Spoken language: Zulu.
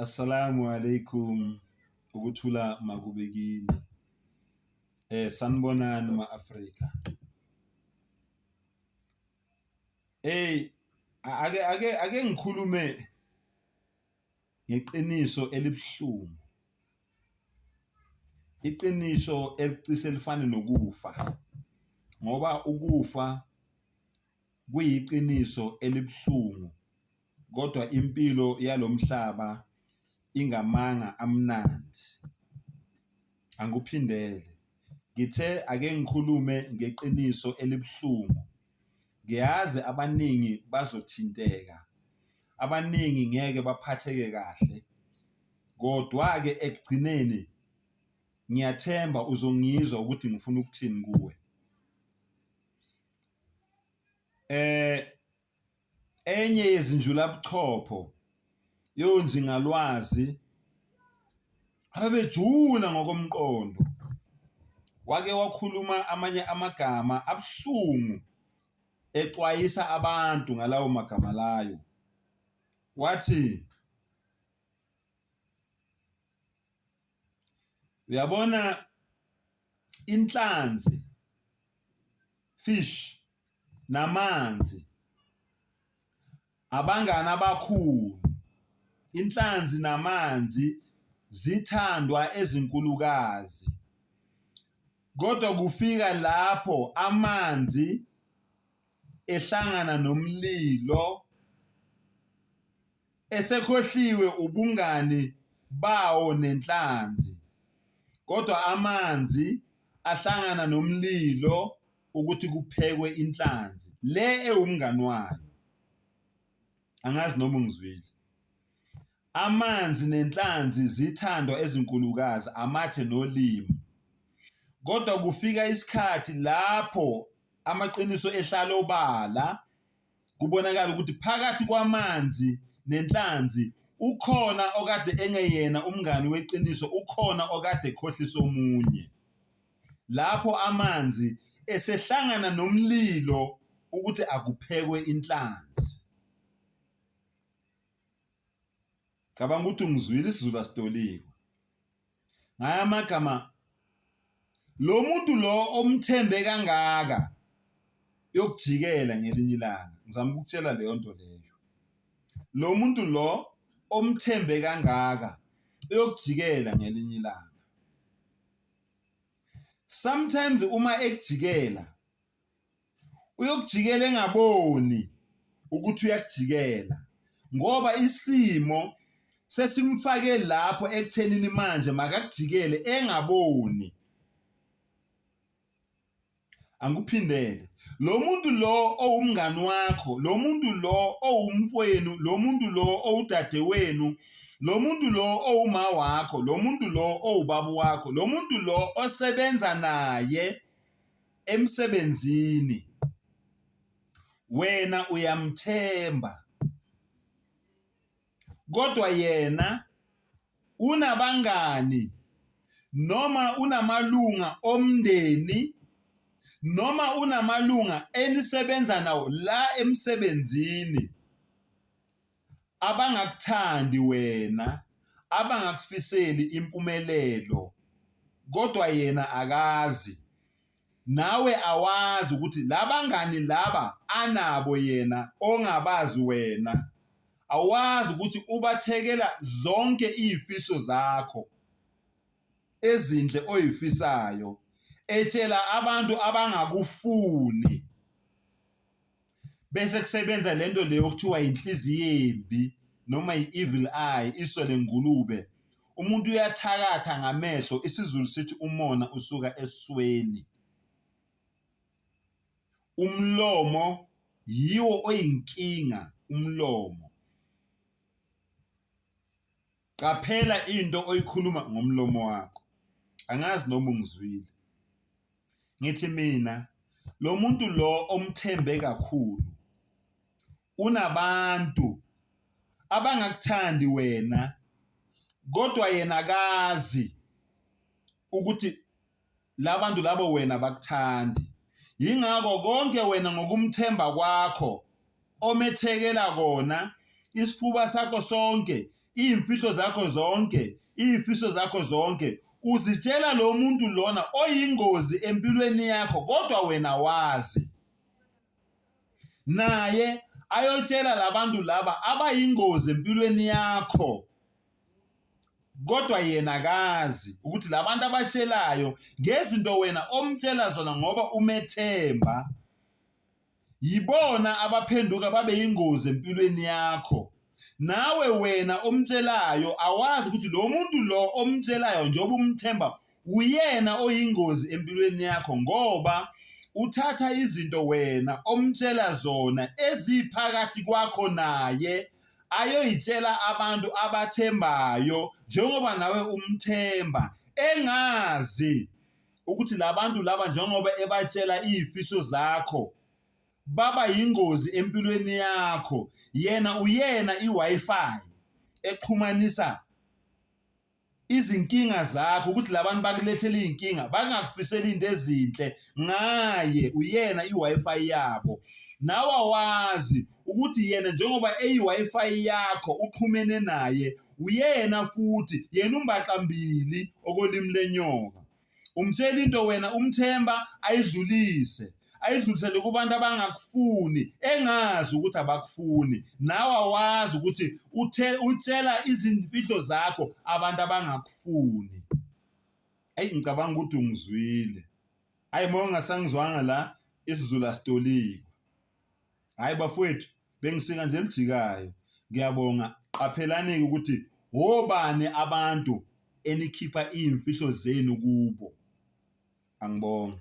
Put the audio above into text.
Assalamu alaikum, ukuthula makube kini. Sanibonani ma-Afrika. Hey, ake ngikhulume ngeqiniso elibuhlungu. Iqiniso elicishe lifane nokufa ngoba ukufa kuyiqiniso elibuhlungu kodwa impilo yalo mhlaba ingamanga amnandi. Angikuphindele, ngithe ake ngikhulume ngeqiniso elibuhlungu. Ngiyazi abaningi bazothinteka, abaningi ngeke baphatheke kahle, kodwa-ke ekugcineni ngiyathemba uzongizwa ukuthi ngifuna ukuthini kuwe. Enye yezinjulabuchopho yonjingalwazi ababejula ngokomqondo wake wakhuluma amanye amagama abuhlungu exwayisa abantu ngalawo magama layo. Wathi, uyabona inhlanzi, fish, namanzi abangani abakhulu. Inhlanzi namanzi zithandwa ezinkulukazi, kodwa kufika lapho amanzi ehlangana nomlilo Esekhohliwe ubungani bawo nenhlanzi, kodwa amanzi ahlangana nomlilo ukuthi kuphekwe inhlanzi le ewumngani wayo. Angazi noma ungizwile. Amanzi nenhlanzi zithandwa ezinkulukazi, amathe nolimi. Kodwa kufika isikhathi lapho amaqiniso ehlala obala Kubonakala ukuthi phakathi kwamanzi nenhlanzi ukhona okade engeyena umngani weqiniso, ukhona okade ekhohlisa omunye. Lapho amanzi esehlangana nomlilo ukuthi akuphekwe inhlanzi. Cabanga ukuthi ungizwile isiZulu asitolikwa. Ngaya amagama lo muntu lo omthembe kangaka yokujikela ngelinye ilanga. Ngizama ukukutshela leyo nto leyo. Lo muntu lo omthembe kangaka uyokujikela ngelinye ilanga. Sometimes uma ekujikela Uyokujikela engaboni ukuthi uyakujikela ngoba isimo sesimfake lapho ekuthenini manje makakujikele engaboni. Angikuphindele. Lo muntu lo owumngani wakho, lo muntu lo owumfwenu, lo muntu lo owudadewenu, lo muntu lo owuma wakho, lo muntu lo owubaba wakho, lo muntu lo osebenza naye emsebenzini wena uyamthemba kodwa yena unabangani noma unamalunga omndeni noma unamalunga enisebenza nawo la emsebenzini abangakuthandi wena, abangakufiseli impumelelo kodwa yena akazi. Nawe awazi ukuthi labangani laba anabo yena ongabazi wena. Awazi ukuthi ubathekela zonke izifiso zakho ezinhle oyifisayo etshela abantu abangakufuni. Bese kusebenza lento leyo okuthiwa inhliziyo embi noma i-evil eye, iso lengulube. Umuntu uyathakatha ngamehlo, isiZulu sithi umona usuka esweni. Umlomo yiwo oyinkinga, umlomo. Qaphela into oyikhuluma ngomlomo wakho. Angazi noma ungizwile. Ngithi mina lo muntu lo omthembe kakhulu unabantu abangakuthandi wena kodwa yena akazi ukuthi labantu labo wena bakuthandi. Yingakho konke wena ngokumthemba kwakho omethekela kona isifuba sakho sonke. Iy'mfihlo zakho zonke, iy'fiso zakho zonke uzitshela lo muntu lona oyingozi empilweni yakho kodwa wena wazi. Naye ayotshela labantu laba abayingozi empilweni yakho kodwa yena akazi ukuthi labantu abatshelayo ngezinto wena omtshela zona ngoba umethemba Yibona abaphenduka babe yingozi empilweni yakho. Nawe wena omtshelayo awazi ukuthi lo muntu lo omtshelayo njengoba umthemba uyena oyingozi empilweni yakho ngoba uthatha izinto wena omtshela zona eziphakathi kwakho naye ayoyitshela abantu abathembayo njengoba nawe umthemba engazi ukuthi labantu laba njengoba ebatshela izifiso zakho baba yingozi empilweni yakho yena uyena i-Wi-Fi exhumanisa izinkinga zakho ukuthi labantu bakulethele izinkinga bangakufiseli into ezinhle ngaye uyena i-Wi-Fi yabo nawe awazi ukuthi yena njengoba eyi-Wi-Fi yakho uxhumene naye uyena futhi yena umbaxambili okolimi lenyoka umtshela into wena umthemba ayidlulise ayidlulisele kubantu abangakufuni engazi ukuthi abakufuni nawe awazi ukuthi uthe utshela izimfihlo zakho abantu abangakufuni. Ayi ngicabanga ukuthi ungizwile. Ayi uma ungasangizwanga la isiZulu asitolikwa. Hhayi bafowethu bengisika nje elijikayo. Ngiyabonga. Qaphelani-ke ukuthi wobani abantu enikhipha iy'mfihlo zenu kubo. Angibonge.